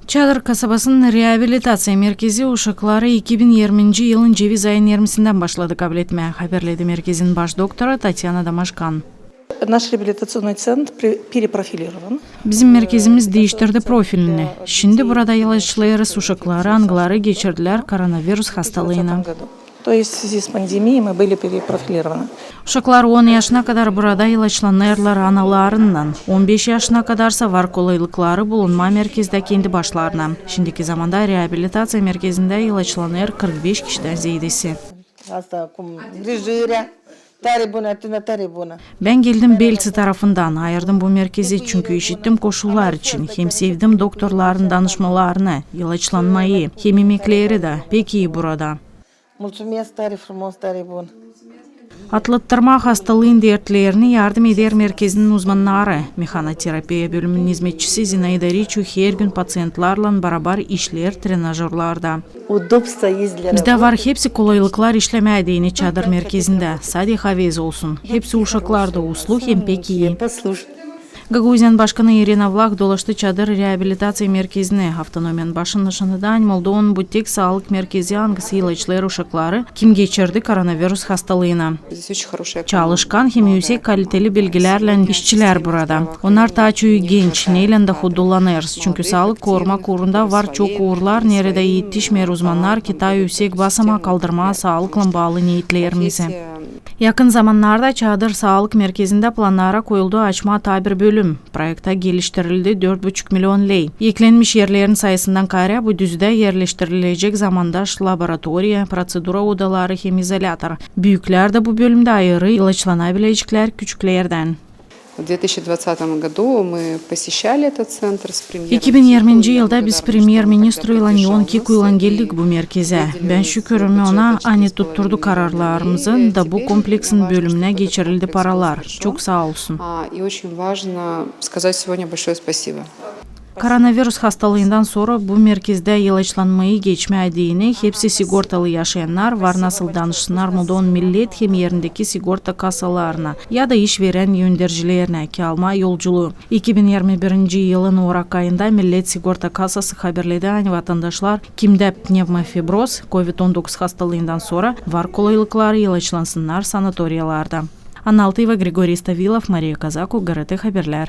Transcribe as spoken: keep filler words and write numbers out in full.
Çadır kasabasının reabilitaţiya merkezi uşakları iki bin irminci yılın ceviz ayın irmisindän başladı kabletmää, haberledi merkezin baş doktorı Tatyana Damaşkan. Наш реабилитационный центр перепрофилирован. Bizim merkezimiz diiştirdi profilini. Şindi burada ilaçlêêrız uşakları, angıları geçirdilär koronavirus hastalıını. То есть в связи с пандемией мы были перепрофилированы. Uşaklar on yaşına kadar burada ilaçlanêrlar analarınnan. On beş yaşına kadarsa var kolaylıkları bulunmaa merkezdä kendi başlarına. Şindiki zamanda reabilitaţiya merkezindä ilaçlanêr kırk beş kişidän zeedesi. Asta cum grijirea, tare bună, tână, tare bună. Bän geldim Belţi tarafından, ayırdım bu merkezi, çünkü işittim koşullar için, hem sevdim doktorların danışmalarını, ilaçlanmayı, hem imekleri dä pek ii burada. Mulțumesc, tare frumos, tare bun. Atlattırmaa hastalıın dertlerini yardım eder merkezin uzmannarı. Mehanoterapiya bölümünün izmetçisi Zinaida Riçu her gün paţientlarlan barabar işleer trenajörlarda. Bizdä var hepsi kolaylıklar işlemää deyni çadır merkezindä. Sade havez olsun. Hepsi uşaklarda uslu hem pek ii. Gagauziyanın başkanı İrina Vlah dolaştı çadır reabilitaţiya merkezini. Avtonomiyanın başına şanıda animaldı onun bu tek saalık merkezi, angısı ilaçlêêr uşakları, kim geçirdi koronavirus hastalıını. Çalışkan hem üüsek kaliteli bilgilärlän işçilär burada. Onnar taa çoyu genç, neylän dä hudullanêrız, çünkü saalık korumak uurunda var çok uurlar, neredä etişmeer uzmannar, ki taa üüsek basamaak kaldırmaa saalıklan baalı neetlerimizi. Yakın zamannarda çadır saalık merkezindä plannara koyuldu açmaa taa bir bölüm. Proektä geliştirildi dört buçuk milion ley. Eklenmiş erlerin sayısından kaarä bu düzdä erleştirilecek zamandaş laboratoriya, protsedura odaları hem izolyator. Büüklär dä bu bölümdä ayırı ilaçlanabileceklär küçüklerdän. В две тысячи двадцатом году мы посещали этот центр с премьером. İki bin irminci yılda biz premyer-ministruylan İon Kikuylan geldik bu merkezä. Bän şükürüm ona, ani tutturdu kararlarımızı da bu kompleksin bölümünä geçirildi paralar. Çok saa olsun. И очень важно сказать сегодня большое спасибо. Koronavirus hastalıından sora bu merkezdä ilaçlanmayı geçmää deyni hepsi sigortalı yaşayannar, var nasıl danışsınnar mudoon millet hem erindeki sigorta kasalarına ya da iş verän öndercilerinä, ki almaa yolculuu. İki bin irmi birinci yılın orak ayında Millet sigorta kasası haberledi, ani vatandaşlar, kimdä pnevmofibroz, kovid on dokuz hastalıından sora var kolaylıkları, ilaçlansınnar sanatoriyalarda. Anna Altıyeva, Grigoriy Stavilov, Mariya Kazaku, GRT Haberlär.